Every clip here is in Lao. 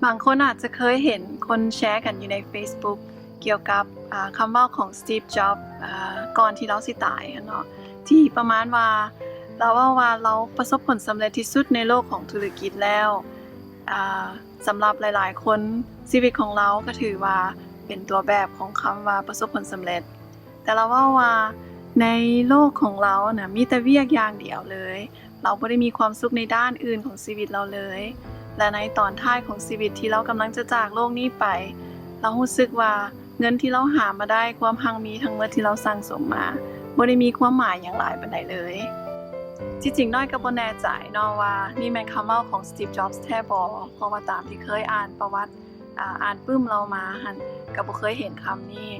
ບາງຄົນອາດຈະເຄີຍເຫັນຄົນແຊກັນຢູ່ໃນ Facebook ກ່ຽວກັບ ອາ ຄຳເວົ້າຂອງ Steve Jobs ອາ ກ່ອນທີ່ລາວຊິຕາຍຫັ້ນເນາະ ທີ່ປະມານວ່າ ລາວເວົ້າວ່າລາວປະສົບຜົນສຳເລັດທີ່ສຸດໃນໂລກຂອງທຸລະກິດແລ້ວ. ອາ ສຳລັບຫຼາຍໆຄົນ ຊີວິດຂອງລາວກໍຖືວ່າເປັນຕົວແບບຂອງຄຳວ່າປະສົບຜົນສຳເລັດ. ແຕ່ລາວເວົ້າວ່າໃນໂລກຂອງລາວນະ ມີແຕ່ວຽກຢ່າງດຽວເລີຍ. ລາວບໍ່ໄດ້ມີຄວາມສຸກໃນດ້ານອື່ນຂອງຊີວິດລາວເລີຍ ແລະ ໃນຕອນທ້າຍຂອງຊີວິດທີ່ລາວກຳລັງຈະຈາກໂລກນີ້ໄປ, ລາວຮູ້ສຶກວ່າເງິນທີ່ລາວຫາມາໄດ້, ຄວາມຮັ່ງມີທັງໝົດທີ່ລາວສັ່ງສົມມາ, ບໍ່ໄດ້ມີຄວາມໝາຍຫຍັງຫຼາຍປານໃດເລີຍ. ທີ່ຈິງນ້ອຍກໍບໍ່ແນ່ໃຈເນາະວ່ານີ້ແມ່ນຄຳເວົ້າຂອງ Steve Jobs ແທ້ບໍ່, ເພາະວ່າຕາມທີ່ເຄີຍອ່ານປະຫວັດ ອາ ອ່ານປຶ້ມລາວມາຫັ້ນ ກໍບໍ່ເຄີຍເຫັນຄຳນີ້.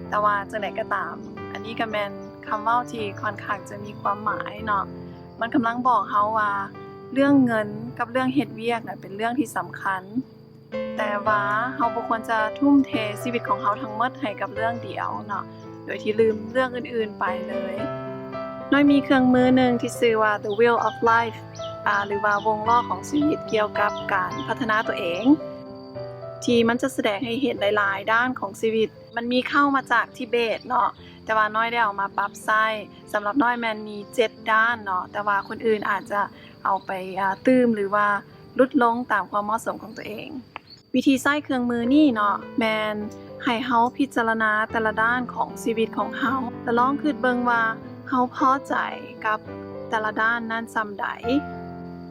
ແຕ່ວ່າຈັ່ງໃດກໍຕາມ, ອັນນີ້ກໍແມ່ນຄຳເວົ້າທີ່ຂ້ອນຂ້າງຈະມີຄວາມໝາຍເນາະ. ມັນກຳລັງບອກເຮົາວ່າ ເລື່ອງເງິນກັບເລື່ອງເຮັດວຽກນະ ເປັນເລື່ອງທີ່ສຳຄັນ, ແຕ່ວ່າເຮົາບໍ່ຄວນຈະທຸ່ມເທຊີວິດຂອງເຮົາທັງໝົດໃຫ້ກັບເລື່ອງດຽວເນາະ ໂດຍທີ່ລືມເລື່ອງອື່ນໆໄປເລີຍ. ນ້ອຍມີເຄື່ອງມືໜຶ່ງທີ່ຊື່ວ່າ The Wheel of Life ອາ ຫຼືວ່າວົງລໍ້ຂອງຊີວິດ ກ່ຽວກັບການພັດທະນາຕົວເອງ ທີ່ມັນຈະສະແດງໃຫ້ເຫັນຫຼາຍໆດ້ານຂອງຊີວິດ. ມັນມີເຄົ້າມາຈາກທິເບດເນາະ, ແຕ່ວ່ານ້ອຍໄດ້ເອົາມາປັບໃຊ້. ສຳລັບນ້ອຍແມ່ນມີເຈັດດ້ານເນາະ, ແຕ່ວ່າຄົນອື່ນອາດຈະເອົາໄປ ອາ ຕື່ມ ຫຼືວ່າຫຼຸດລົງຕາມຄວາມເໝາະສົມຂອງຕົວເອງ. ວິທີໃຊ້ເຄື່ອງມືນີ້ເນາະ ແມ່ນໃຫ້ເຮົາພິຈາລະນາແຕ່ລະດ້ານຂອງຊີວິດຂອງເຮົາ ແລະ ລອງຄິດເບິ່ງວ່າເຮົາພໍໃຈກັບແຕ່ລະດ້ານນັ້ນສ່ຳໃດ.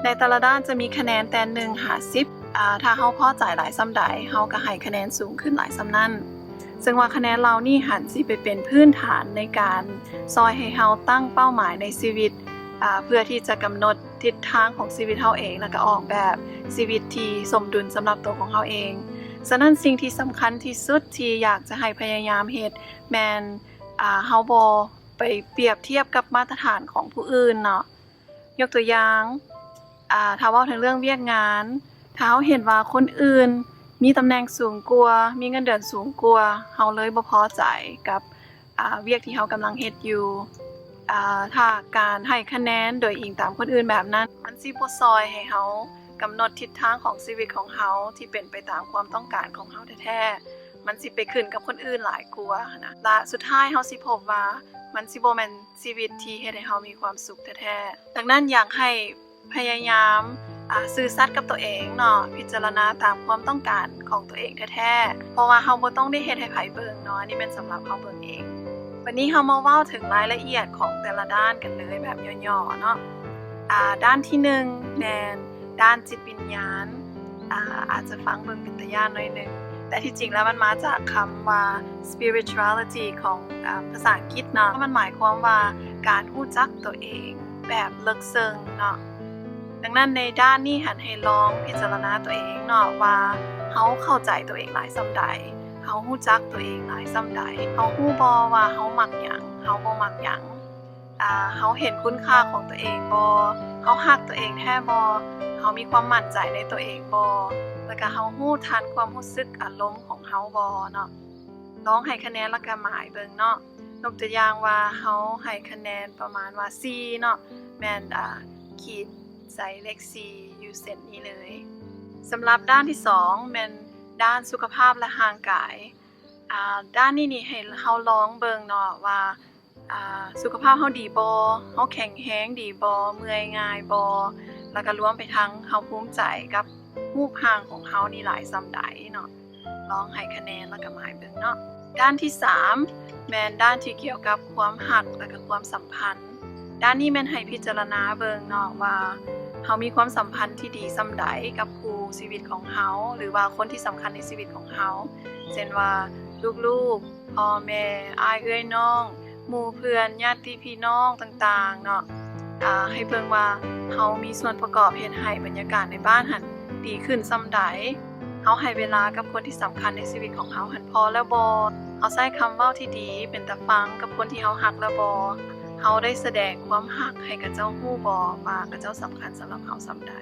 ໃນແຕ່ລະດ້ານຈະມີຄະແນນແຕ່ໜຶ່ງຫາສິບ, ອາ ຖ້າເຮົາພໍໃຈຫຼາຍສ່ຳໃດ, ເຮົາກໍໃຫ້ຄະແນນສູງຂຶ້ນຫຼາຍສ່ຳນັ້ນ. ເຊິ່ງວ່າຄະແນນເຫຼົ່ານີ້ຫັ້ນ ຊິໄປເປັນພື້ນຖານໃນການຊ່ອຍໃຫ້ເຮົາຕັ້ງເປົ້າໝາຍໃນຊີວິດ, ອາ ເພື່ອທີ່ຈະກຳນົດທິດທາງຂອງຊີວິດເຮົາເອງ ແລ້ວກໍອອກແບບຊີວິດທີ່ສົມດຸນສຳລັບຕົວຂອງເຮົາເອງ. ສະນັ້ນ ສິ່ງທີ່ສຳຄັນທີ່ສຸດທີ່ຢາກຈະໃຫ້ພະຍາຍາມເຮັດແມ່ນ, ອາ ເຮົາບໍ່ໄປປຽບທຽບກັບມາດຕະຖານຂອງຜູ້ອື່ນເນາະ. ຍົກຕົວຢ່າງ, ອາ ຖ້າເວົ້າເຖິງເລື່ອງວຽກງານ, ຖ້າເຮົາເຫັນວ່າຄົນອື່ນມີຕຳແໜ່ງສູງກວ່າ, ມີເງິນເດືອນສູງກວ່າ, ເຮົາເລີຍບໍ່ພໍໃຈກັບ, ອາ, ວຽກທີ່ເຮົາກຳລັງເຮັດຢູ່. ອາ, ຖ້າການໃຫ້ຄະແນນໂດຍອີງຕາມຄົນອື່ນແບບນັ້ນ, ມັນຊິບໍ່ຊ່ອຍໃຫ້ເຮົາກຳນົດທິດທາງຂອງຊີວິດຂອງເຮົາທີ່ເປັນໄປຕາມຄວາມຕ້ອງການຂອງເຮົາແທ້ໆ. ມັນຊິໄປຂຶ້ນກັບຄົນອື່ນຫຼາຍກວ່າຫັ້ນນະ. ແລະ ສຸດທ້າຍເຮົາຊິພົບວ່າມັນຊິບໍ່ແມ່ນ ຊີວິດທີ່ເຮັດໃຫ້ເຮົາມີຄວາມສຸກແທ້ໆ. ດັ່ງນັ້ນ ຢາກໃຫ້ພະຍາຍາມ, ອາ, ຊື່ສັດກັບຕົວເອງເນາະ, ພິຈາລະນາຕາມຄວາມຕ້ອງການຂອງຕົວເອງແທ້ໆ, ເພາະວ່າເຮົາບໍ່ຕ້ອງໄດ້ເຮັດໃຫ້ໃຜເບິ່ງເນາະ, ອັນນີ້ແມ່ນສຳລັບເຮົາເບິ່ງເອງ. ບັດນີ້ເຮົາມາເວົ້າເຖິງລາຍລະອຽດຂອງແຕ່ລະດ້ານກັນເລີຍ ແບບຫຍໍ້ໆເນາະ. ອາ, ດ້ານທີໜຶ່ງ ແມ່ນດ້ານຈິດວິນຍານ. ອາ, ອາດຈະຟັງເບິ່ງເປັນຕາຢ້ານໜ້ອຍໜຶ່ງ, ແຕ່ທີ່ຈິງແລ້ວມັນມາຈາກຄຳວ່າ spirituality ຂອງ, ອາ, ພາສາອັງກິດເນາະ. ມັນໝາຍຄວາມວ່າການຮູ້ຈັກຕົວເອງແບບເລິກເຊິ່ງເນາະ. ດັ່ງນັ້ນໃນດ້ານນີ້ຫັ້ນ ໃຫ້ລອງພິຈາລະນາຕົວເອງເນາະ ວ່າເຮົາເຂົ້າໃຈຕົວເອງຫຼາຍສ່ຳໃດ, ເຮົາຮູ້ຈັກຕົວເອງຫຼາຍສ່ຳໃດ, ເຮົາຮູ້ບໍ່ວ່າເຮົາມັກຫຍັງ, ເຮົາບໍ່ມັກຫຍັງ. ອາ, ເຮົາເຫັນຄຸນຄ່າຂອງຕົວເອງບໍ່? ເຮົາຮັກຕົວເອງແທ້ບໍ່? ເຮົາມີຄວາມໝັ້ນໃຈໃນຕົວເອງບໍ່? ແລ້ວກະເຮົາຮູ້ທັນຄວາມຮູ້ສຶກອາລົມຂອງເຮົາບໍ່ເນາະ? ລອງໃຫ້ຄະແນນແລ້ວກະໝາຍເບິ່ງເນາະ. ຍົກຕົວຢ່າງວ່າເຮົາໃຫ້ຄະແນນປະມານວ່າສີ່ເນາະ, ແມ່ນ, ອາ, ຂີດໃສ່ເລກສີ່ຢູ່ເສັ້ນນີ້ເລີຍ. ສຳລັບດ້ານທີສອງ ແມ່ນດ້ານສຸຂະພາບ ແລະ ຮ່າງກາຍ. ອາ, ດ້ານນີ້ນີ້ໃຫ້ເຮົາລອງເບິ່ງເນາະວ່າ ອາ, ສຸຂະພາບເຮົາດີບໍ່? ເຮົາແຂງແຮງດີບໍ່? ເມື່ອຍງ່າຍບໍ່? ແລ້ວກະລວມໄປທັງເຮົາພູມໃຈກັບຮູບຮ່າງຂອງເຮົານີ້ຫຼາຍສ່ຳໃດເນາະ? ລອງໃຫ້ຄະແນນແລ້ວກະໝາຍເບິ່ງເນາະ. ດ້ານທີສາມ ແມ່ນດ້ານທີ່ກ່ຽວກັບຄວາມຮັກ ແລ້ວກະຄວາມສຳພັນ. ດ້ານນີ້ແມ່ນໃຫ້ພິຈາລະນາເບິ່ງເນາະວ່າ ເຮົາມີຄວາມສຳພັນທີ່ດີສ່ຳໃດກັບຄູ່ຊີວິດຂອງເຮົາ ຫຼືວ່າຄົນທີ່ສຳຄັນໃນຊີວິດຂອງເຮົາ ເຊັ່ນວ່າ ລູກໆ, ພໍ່ແມ່, ອ້າຍເອື້ອຍນ້ອງ, ໝູ່ເພື່ອນ, ຍາດຕິພີ່ນ້ອງຕ່າງໆເນາະ. ອາ, ໃຫ້ເບິ່ງວ່າເຮົາມີສ່ວນປະກອບເຮັດໃຫ້ບັນຍາກາດໃນບ້ານຫັ້ນດີຂຶ້ນສ່ຳໃດ. ເຮົາໃຫ້ເວລາກັບຄົນທີ່ສຳຄັນໃນຊີວິດຂອງເຮົາຫັ້ນພໍແລ້ວບໍ່? ເຮົາໃຊ້ຄຳເວົ້າທີ່ດີເປັນຕາຟັງກັບຄົນທີ່ເຮົາຮັກແລ້ວບໍ່? ເຮົາໄດ້ສະແດງຄວາມຮັກໃຫ້ເຂົາເຈົ້າຮູ້ບໍ່ວ່າເຂົາເຈົ້າສຳຄັນສຳລັບເຮົາສ່ຳໃດ?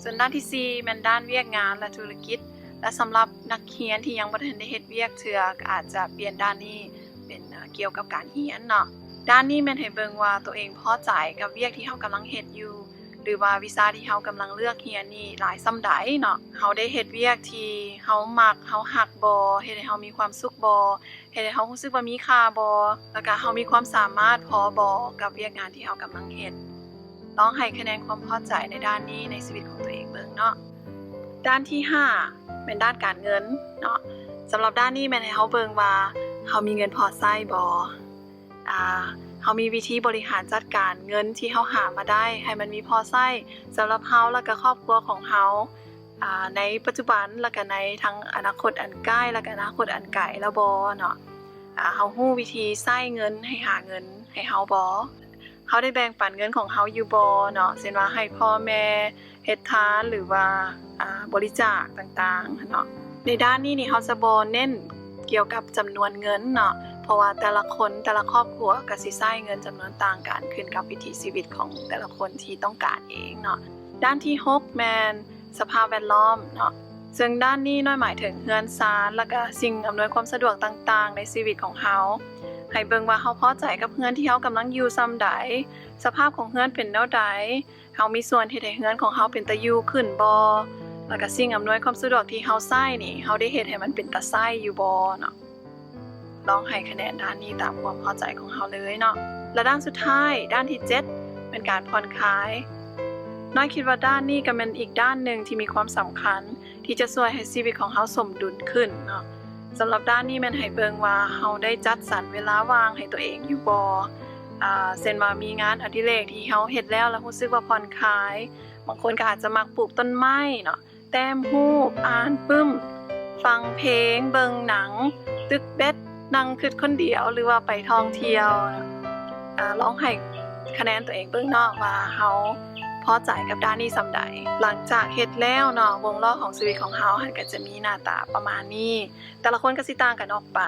ສ່ວນດ້ານທີສີ່ ແມ່ນດ້ານວຽກງານ ແລະ ທຸລະກິດ. ແລະ ສຳລັບນັກຮຽນທີ່ຍັງບໍ່ທັນໄດ້ເຮັດວຽກເທື່ອ ກໍອາດຈະປ່ຽນດ້ານນີ້ເປັນ, ເອີ່, ກ່ຽວກັບການຮຽນເນາະ. ດ້ານນີ້ແມ່ນໃຫ້ເບິ່ງວ່າຕົວເອງພໍໃຈກັບວຽກທີ່ເຮົາກຳລັງເຮັດຢູ່ ຫຼືວ່າວິຊາທີ່ເຮົາກຳລັງເລືອກຮຽນນີ້ຫຼາຍສ່ຳໃດເນາະ. ເຮົາໄດ້ເຮັດວຽກທີ່ເຮົາມັກ, ເຮົາຮັກບໍ່? ເຮັດໃຫ້ເຮົາມີຄວາມສຸກບໍ່? ເຮັດໃຫ້ເຮົາຮູ້ສຶກວ່າມີຄ່າບໍ່? ແລ້ວກະເຮົາມີຄວາມສາມາດພໍບໍ່ກັບວຽກງານທີ່ເຮົາກຳລັງເຮັດ? ລອງໃຫ້ຄະແນນຄວາມພໍໃຈໃນດ້ານນີ້ໃນຊີວິດຂອງຕົວເອງເບິ່ງເນາະ. ດ້ານທີຫ້າ ແມ່ນດ້ານການເງິນເນາະ. ສຳລັບດ້ານນີ້ແມ່ນໃຫ້ເຮົາເບິ່ງວ່າເຮົາມີເງິນພໍໃຊ້ບໍ່? ອາ ເຮົາມີວິທີບໍລິຫານຈັດການເງິນທີ່ເຮົາຫາມາໄດ້ໃຫ້ມັນມີພໍໃຊ້ສຳລັບເຮົາ ແລ້ວກະຄອບຄົວຂອງເຮົາ ອາ ໃນປັດຈຸບັນ ແລ້ວກະໃນທັງອະນາຄົດອັນໃກ້ ແລ້ວກະອະນາຄົດອັນໄກແລ້ວບໍ່ເນາະ? ອາ ເຮົາຮູ້ວິທີໃຊ້ເງິນ ໃຫ້ຫາເງິນໃຫ້ເຮົາບໍ່? ເຮົາໄດ້ແບ່ງປັນເງິນຂອງເຮົາຢູ່ບໍ່ເນາະ? ເຊັ່ນວ່າໃຫ້ພໍ່ແມ່ເຮັດທານ ຫຼືວ່າ ອາ ບໍລິຈາກຕ່າງໆເນາະ. ໃນດ້ານນີ້ນີ້ ເຮົາຈະບໍ່ເນັ້ນກ່ຽວກັບຈຳນວນເງິນເນາະ ເພາະວ່າແຕ່ລະຄົນ ແຕ່ລະຄອບຄົວກະຊິໃຊ້ເງິນຈຳນວນຕ່າງກັນ ຂຶ້ນກັບວິຖີຊີວິດຂອງແຕ່ລະຄົນທີ່ຕ້ອງການເອງເນາະ. ດ້ານທີຫົກແມ່ນສະພາບແວດລ້ອມເນາະ, ເຊິ່ງດ້ານນີ້ນ້ອຍໝາຍເຖິງເຮືອນຊານ ແລ້ວກະສິ່ງອຳນວຍຄວາມສະດວກຕ່າງໆໃນຊີວິດຂອງເຮົາ. ໃຫ້ເບິ່ງວ່າເຮົາພໍໃຈກັບເຮືອນທີ່ເຮົາກຳລັງຢູ່ສ່ຳໃດ, ສະພາບຂອງເຮືອນເປັນແນວໃດ, ເຮົາມີສ່ວນເຮັດໃຫ້ເຮືອນຂອງເຮົາເປັນຕາຢູ່ຂຶ້ນບໍ່? ແລ້ວກະສິ່ງອຳນວຍຄວາມສະດວກທີ່ເຮົາໃຊ້ນີ້ ເຮົາໄດ້ເຮັດໃຫ້ມັນເປັນຕາໃຊ້ຢູ່ບໍ່ເນາະ? ລອງໃຫ້ຄະແນນດ້ານນີ້ຕາມຄວາມພໍໃຈຂອງເຮົາເລີຍເນາະ. ແລະ ດ້ານສຸດທ້າຍ, ດ້ານທີເຈັດ ແມ່ນການຜ່ອນຄາຍ. ນ້ອຍຄິດວ່າດ້ານນີ້ກະແມ່ນອີກດ້ານໜຶ່ງທີ່ມີຄວາມສຳຄັນ ທີ່ຈະຊ່ວຍໃຫ້ຊີວິດຂອງເຮົາສົມດຸນຂຶ້ນເນາະ. ສຳລັບດ້ານນີ້ແມ່ນໃຫ້ເບິ່ງວ່າເຮົາໄດ້ຈັດສັນເວລາວ່າງໃຫ້ຕົວເອງຢູ່ບໍ່? ອາ ເຊັ່ນວ່າມີງານອະດິເລກທີ່ເຮົາເຮັດແລ້ວ ແລ້ວຮູ້ສຶກວ່າຜ່ອນຄາຍ. ບາງຄົນກະອາດຈະມັກປູກຕົ້ນໄມ້ເນາະ, ແຕ້ມຮູບ, ອ່ານປຶ້ມ, ຟັງເພງ, ເບິ່ງໜັງ, ຕຶກເບັດ, ນັ່ງຄຶດຄົນດຽວ ຫຼືວ່າໄປທ່ອງທ່ຽວ. ອາ ລອງໃຫ້ຄະແນນຕົວເອງເບິ່ງເນາະວ່າເຮົາພໍໃຈກັບດ້ານນີ້ສ່ຳໃດ. ຫຼັງຈາກເຮັດແລ້ວເນາະ, ວົງລໍ້ຂອງຊີວິດຂອງເຮົາຫັ້ນກະຈະມີໜ້າຕາປະມານນີ້. ແຕ່ລະຄົນກະຊິຕ່າງກັນອອກໄປ,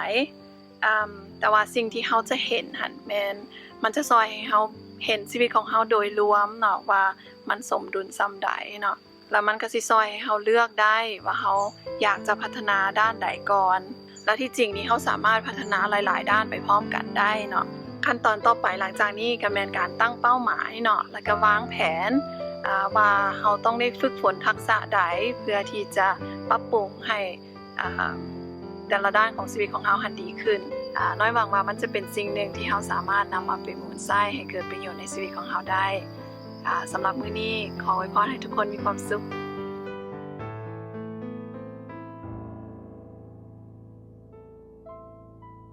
ອາ ແຕ່ວ່າສິ່ງທີ່ເຮົາຈະເຫັນຫັ້ນແມ່ນ ມັນຈະຊ່ອຍໃຫ້ເຮົາເຫັນຊີວິດຂອງເຮົາໂດຍລວມເນາະ ວ່າມັນສົມດຸນສ່ຳໃດເນາະ. ແລ້ວມັນກະຊິຊ່ອຍໃຫ້ເຮົາເລືອກໄດ້ວ່າເຮົາຢາກຈະພັດທະນາດ້ານໃດກ່ອນ. ແລ້ວທີ່ຈິງນີ້ເຮົາສາມາດພັດທະນາຫຼາຍໆດ້ານໄປພ້ອມກັນໄດ້ເນາະ. ຂັ້ນຕອນຕໍ່ໄປຫຼັງຈາກນີ້ກະແມ່ນການຕັ້ງເປົ້າໝາຍເນາະ ແລ້ວກະວາງແຜນ ອາ ວ່າເຮົາຕ້ອງໄດ້ຝຶກຝົນທັກສະໃດ ເພື່ອທີ່ຈະປັບປຸງໃຫ້ ອາ ແຕ່ລະດ້ານຂອງຊີວິດຂອງເຮົາຫັ້ນດີຂຶ້ນ. ອາ ນ້ອຍຫວັງວ່າມັນຈະເປັນສິ່ງໜຶ່ງທີ່ເຮົາສາມາດນຳມາປະມູນໃຊ້ໃຫ້ເກີດປະໂຫຍດໃນຊີວິດຂອງເຮົາໄດ້. ອາ ສຳລັບມື້ນີ້ ຂໍອວຍພອນໃຫ້ທຸກຄົນມີຄວາມສຸກ.